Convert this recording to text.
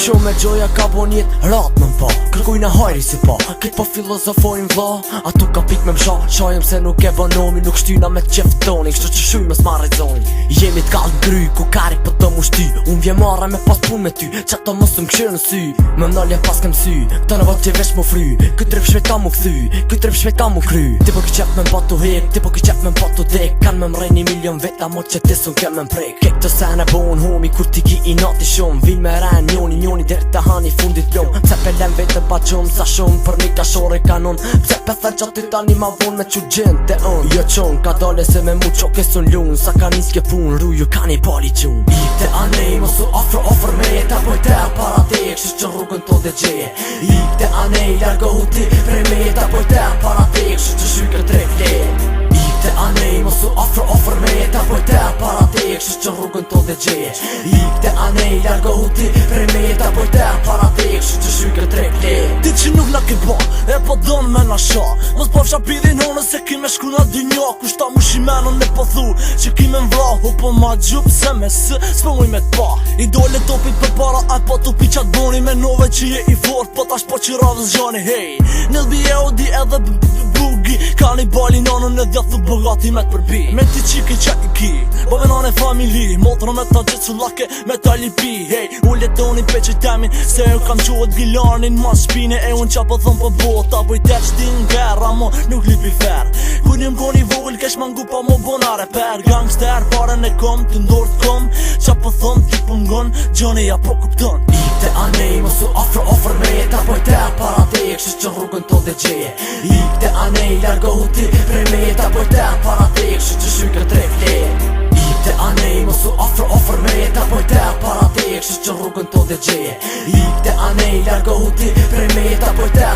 Shumë e gjoja ka bo njet rat më m'pa Kërkujna hajri si pa Këtë po filozofojmë vlla Atu ka pik me msha Shajëm se nuk e bonomi Nuk shtyna me qef toni Kështu që shuj mos marrë zoni Jemi t'kallë n'kry Ku kari po të mushty Unë vje marre me pas pun me ty Qa të mos më këshirë në sy Më nalja pas kem sy Të në vot që vesh mu fry Këtë trip shpejt ka mu kthy Këtë trip shpejt ka mu kry Ti po ki qef me m'pa tu hek Ti po ki qef me m'pa tu dek Kan me mrejnë një milion veta Mo që ti s'un ke me m'prek Kek të sene bon homi Kur ti ki i nati shumë Vin me ren njoni njoni Der të hani fundit lum Pse pe lem vetën pa gjumë Sa shumë për një kashore kanon Pse pe thën që ty tani ma vonë Me që gjend të unë Jo qon ka dale se me mu qoke sun lun Sa ka nis ke pun Ruju ka një pali gjun Ik te anej mos u afro afër meje Ta boj te para teje Kështu që rrugën to dhe gjeje Ik te anej largohu ti prej meje Ta boj te para teje Kështu që shyj këtë trep leje Ik te anej mos u afro afër meje Ta boj te para teje Kështu që rrugën to dhe gjeje Ik te anej largohu ti prej meje Ta boj te para teje Kështu që shyj këtë trep leje Ti që nuk na ke bo, e po don me na sha Mos pofsha pidhin honën se ki me shku në dynja Kush ta mushi menën e po thu Që ki me m'vra, u po ma gjup se me së S'po muj me t'pa I dole topit për para, a po topi qatë boni Menove që je i fort, po tash po që radhës gjoni Hey, në LBE o di edhe bugi Ka një bali nanën e djathë bogati me t'përbi Me ti qike që i ki, bo me nane familji Motra me ta gjithë sulake, me ta lipi Hey, ulle toni pe që temin Se e kam quhet gilanin Ma shpine e unë qa po thëm po bota Boj të shtin gera, mo nuk lipi fer Kur një m'koni vogël kesh mangu pa mo bona reper Gangster, paren e kom, të ndorë t'kom Qa po thëm ti po ngon, gjoni ja po kupton Ik te anej mos u afro afër meje Ta boj te para teje Kështu që rrugën to dhe gjeje Ik te anej largohu ti prej meje Ta boj te para teje Kështu që shyj këtë trep leje Ik te anej mos u afro afër meje Ta boj te para teje Kështu që rrugën to dhe gjeje Ik te anej largohu ti prej meje Ta boj te.